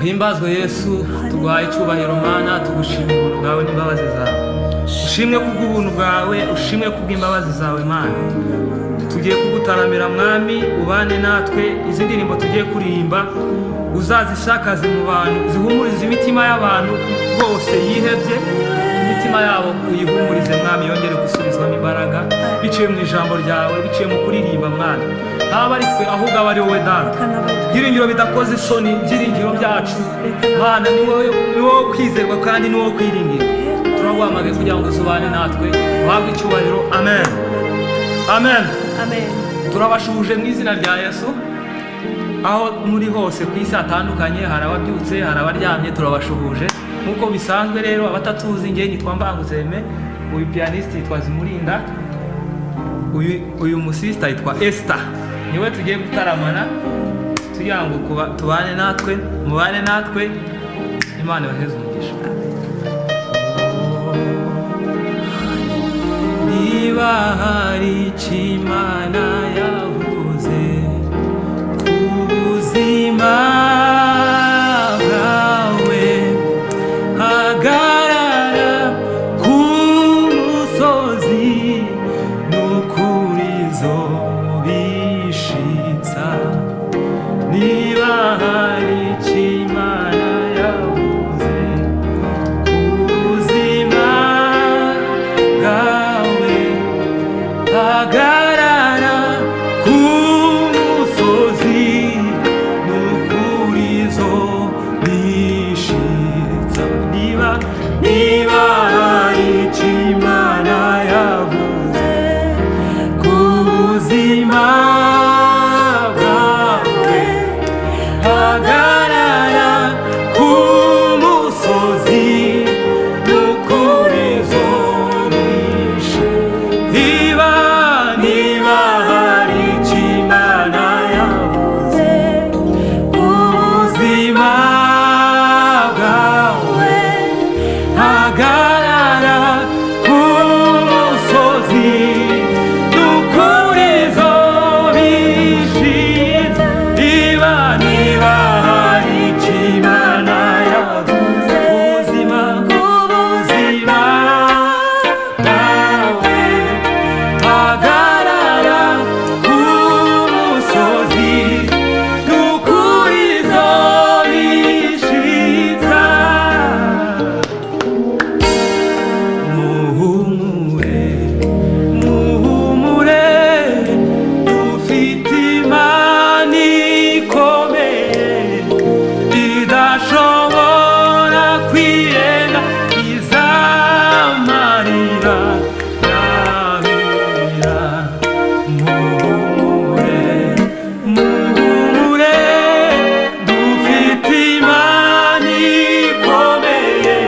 Uhimbazwe Yesu, tuguhaye icyubahiro Mana, tugushimira ubuntu bwawe n'imbabazi zawe. Ushimwe kubw'ubuntu bwawe, ushimwe kubw'imbabazi zawe Mana. Tugiye kugutaramira Mwami, ubane natwe. Izi ndirimbo tugiye kuririmba uzazishakaze mu bantu, zihumurize imitima y'abantu bose yihebye, imitima yabo uyihumurize Mwami, yongere gusubizwamo imbaraga biciye mu ijambo ryawe, biciye mu kuririmba Mwami. Ntaba ari twe, ahubwo aba ari wowe Data. Byiringiro bidakoze isoni, byiringiro byacu Mana, ni wowe kwizerwa kandi ni wowe kwiringira. Turaguhamagaye kugira ngo uzubane natwe, uhabwe icyubahiro. Amen, amen. Amen. Turabashuhuje mu izina rya Yesu aho muri hose ku isi hatandukanye. Hari ababyutse, hari abaryamye, turabashuhuje nk'uko bisanzwe. Rero abatatuzi, njye nitwa Mbangutse Aime, uyu pianiste yitwa Zimurinda, uyu musista yitwa Esther, niwe tugiye gutaramana tugira ngo tubane natwe, mubane natwe. Imana ibaheze umugisha. Niba hari icyo Imana yavuze ku buzima bwawe, hagarara ku musozi, n'ukuri zo bishitsa. Niba hari icyo Imana yavuze ku buzima bwawe, hagarara ku musozi, n'ukuri zo bishitsa. Niba hari icyo Imana yavuze ku buzima bwawe, hagarara ku musozi, n'ukuri zo bishe. Niba hari icyo Imana yavuze ku buzima bwawe, hagarara ku musozi, n'ukuri zo bishitse. Niba hari icyo Imana yavuze ku buzima bwawe, hagarara ku musozi, n'ukuri zo bishitsa. Muhumure, muhumure, dufite Imana ikomeye idashobora kwirenga izamarira yabera. Muhumure, muhumure, dufite Imana ikomeye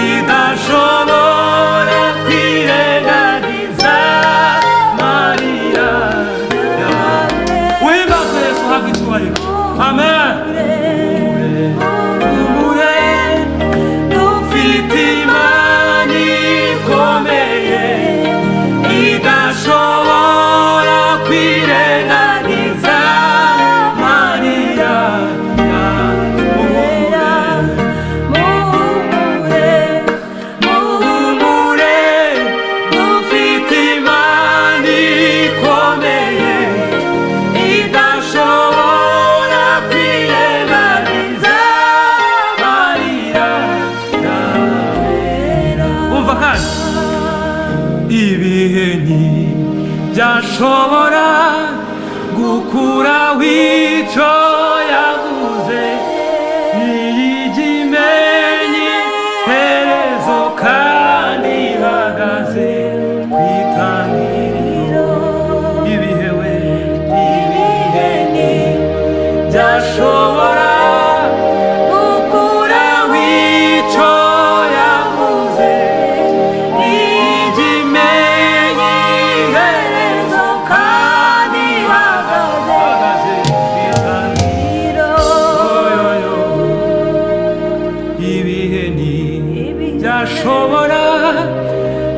idashobora kwirengagiza amarira. Uhimbazwe Yesu, uhabwe icyubahiro. Amen. Muhumure, dufite Imana ikomeye idashobora kwirengagiza amarira. Muhumure, Muhumure, muhumure, dufite Imana ikomeye idashobora kwirengagiza amarira. Umva kandi, ibihe ntibyashobora gukuraho icyo yavuze, ntiyijya imenya iherezo kandi ihagaze ku itangiriro. Ibihe we, ibihe ntibyashobora gukuraho icyo yavuze, ntiyijya imenya iherezo kandi ihagaze ku itangiriro. Oyoyo. Ibihe ntibyashobora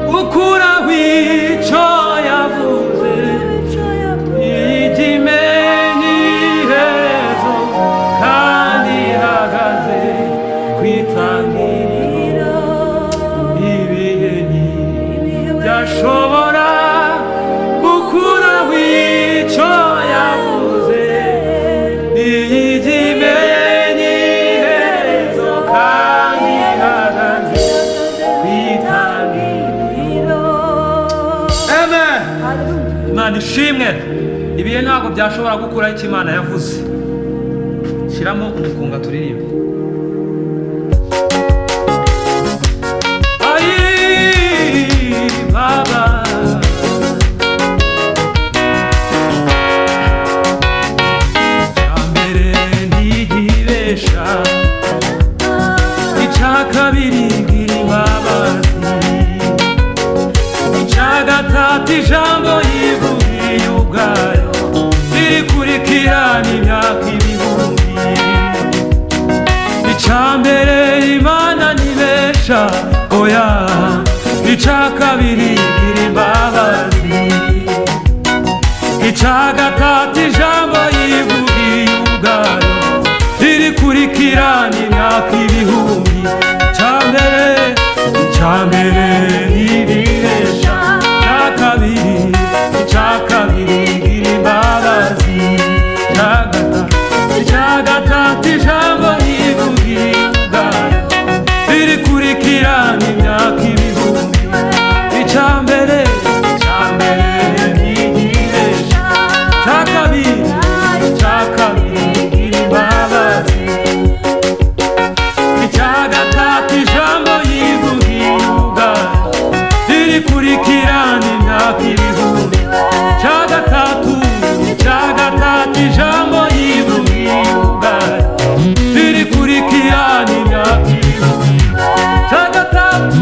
gukuraho icyo yavuze, ijya imenya iherezo kandi Ishimwe. Ibihe ntabwo byashobora gukuraho icyo Imana yavuze. Shyiramo umukunga turirimbe. Ayi baba, mbere ntigibesha, icya kabiri gira imbabazi, icya gatatu ijambo yivugiye ubwayo ririkurikirana imyaka ibihumbi. Icya mbere Imana ntibesha, oya. Icya kabiri gira imbabazi, icya gatatu ijambo yivugiye ubwayo ririkurikirana imyaka ibihumbi. Icya mbere ntibesha, icya kabiri gira imbabazi, icya gatatu ijambo yivugiye ubwayo ririkurikirana imyaka ibihumbi. Icya mbere ntigibesha, icya kabiri gira imbabazi, icya gatatu ijambo yivugiye ubwayo ririkurikirana imyaka ibihumbi. Icya gatatu ijambo yivugiye ubwayo ririkurikirana imyaka ibihumbi. Icya gatatu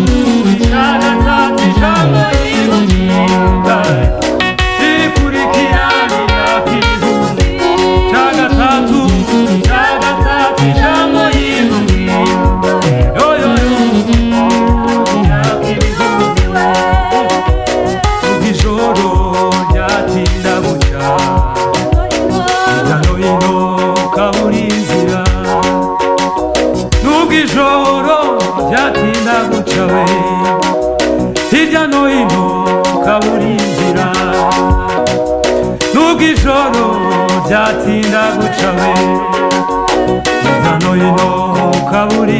ijambo yivugiye ubwayo ririkurikirana imyaka ibihumbi. Icya gatatu ijambo yivugiye yo yo yo imyaka ibihumbi. Ijoro ryatinda gucya, hirya no hino kabura inzira. Nubwo ijoro ryatinda gucya we, hirya no hino kabura inzira. Nubwo ijoro ryatinda guca we, hirya no hino kabura